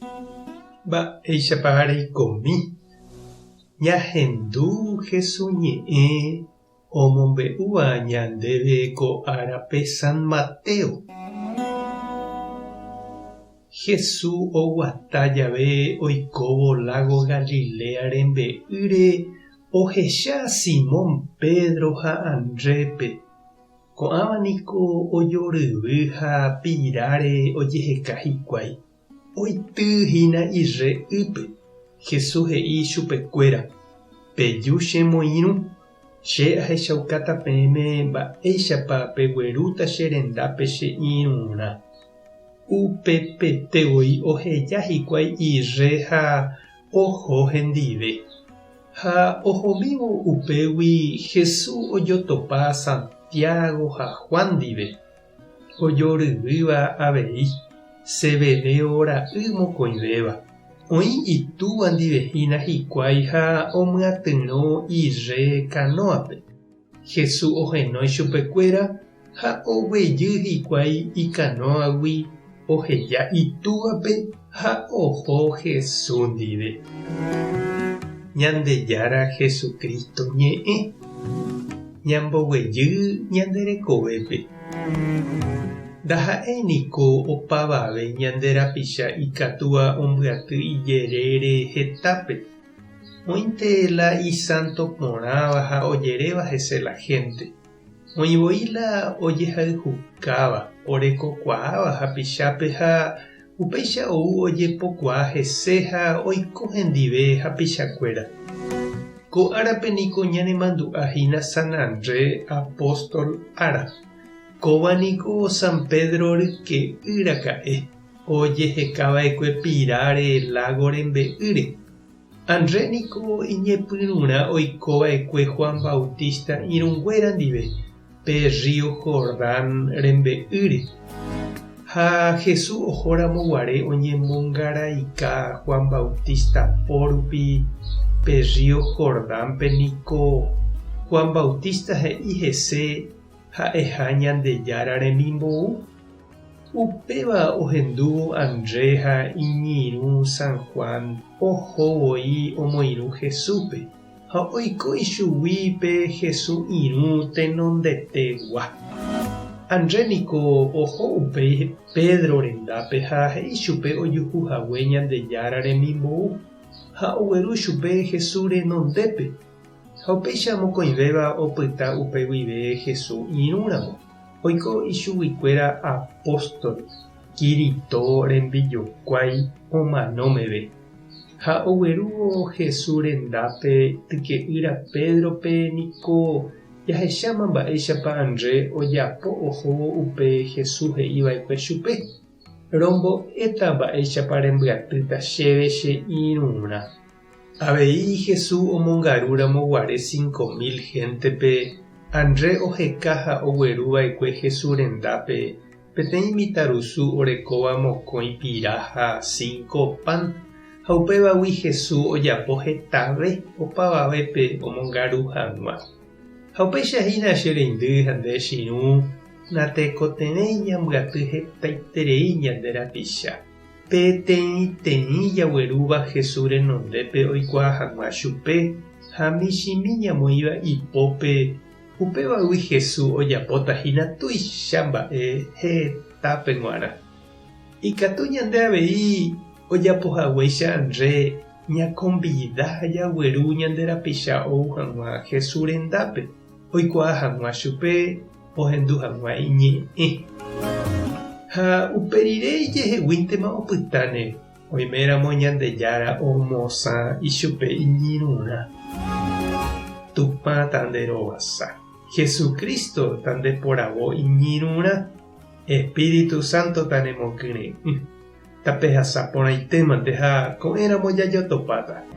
Mba'éichapa reikomi? Ñahendu Jesús ñe'ẽ omombe'úva ñandéve ko árape San Mateo. Jesús oguata jave oikóvo lágo Galilea rembe'ýre ohecha Simón Pedro ha Andrépe. Ko'ãva niko ojoryvy ha piráre ojeheka hikuái. Oity hína irre ýpe. Jesús he'i ichupekuéra, Peju che moirũ, che ahechaukáta peẽme mba'éichapa peguerúta che rendápe che irũrã. Upepete voi oheja hikuái irre ha oho hendive. Ha ohomívo upégui Jesús ojotopa Santiago ha Juan ndive. Ojoryvýva avei, Zebedeo ra'y mokõivéva. Oĩ itúva ndive hína hikuái ha omyatyrõ irre kanóape. Jesús ohenói chupekuéra ha oguejy hikuái ikanóagui oheja itúvape ha oho Jesús ndive. Ñandejára Jesucristo ñe'ẽ. Ñamboguejy ñande rekovépe. Ndaha'éi niko opavave ñande rapicha ikatúva ombyaty ijerére hetápe. Oĩnte la isánto porãva ha ojeréva hese la hénte. Oĩ voi la ojehayhukáva, orekokuaáva hapichápe ha upéicha ou ojepokuaa hese ha oiko hendive hapichakuéra. Ko árape niko ñanemandu'a hína San André apóstol ára. Kóva niko San Pedro ryke'y raka'e, ojehekava'ekue piráre lágo rembe'ýre. André niko iñepyrũrã oiko va'ekue Juan Bautista irũnguéra ndive pe rrío Jordán rembe'ýre. Ha Jesús ohóramo guare oñemongaraika Juan Bautista po rupi pe rrío Jordánpe niko Juan Bautista he'i hese ha'eha Ñandejára remimbou. Upéva ohendúvo André ha iñirũ San Juan oho voi omoirũ Jesúspe, ha oiko ichugui pe Jesús irũ tenondetegua. André niko oho upéi Pedro rendápe ha he'i chupe ojuhu hague Ñandejára remimbou, ha ogueru chupe Jesús renondépe. Ha upéicha mokõivéva opyta upe guive Jesús irũramo. Oiko ichuguikuéra apóstol Kirito rembijokuái omano meve. Ha oguerúvo Jesús rendápe tyke'ýra Pédrope niko jahecháma mba'éichapa André ojapo ohóvo upe Jesús he'i va'ekue chupe, Rombo'éta mba'éichapa rembyatýta chéve che irũrã. Avei Jesús omongarúramo guare 5000 héntepe, André oheka ha ogueru va'ekue Jesús rendápe peteĩ mitãrusu orekóva mokõi pira ha cinco pan, ha upévagui Jesús ojapo hetave opavavépe omongaru hag̃ua. Ha upéicha hína che reindy ha nde che irũ, natekotevẽi ñambyaty hetaiterei ñande rapicha. Peteĩteĩ jaguerúva Jesús renondépe oikuaa hag̃ua chupe ha michĩmi ñamoĩva ipópe, upévagui Jesús ojapóta hína tuicha mba'e hetápe g̃uarã. Ikatu ñande avei ojapohaguéicha André ñakombida ha jagueru ñande rapicha ou hag̃ua Jesús rendápe oikuaa hag̃ua chupe ohendu hag̃ua iñe'ẽ. Ha upe rire ijeheguíntema opytáne oiméramo Ñandejára omosã ichupe iñirũrã. Tupã tanderovasa. Jesucristo tandeporavo iñirũrã. Espíritu Santo tanemokyre'ỹ. Tapehasa porãitémante ha ko'ẽramo jajotopáta.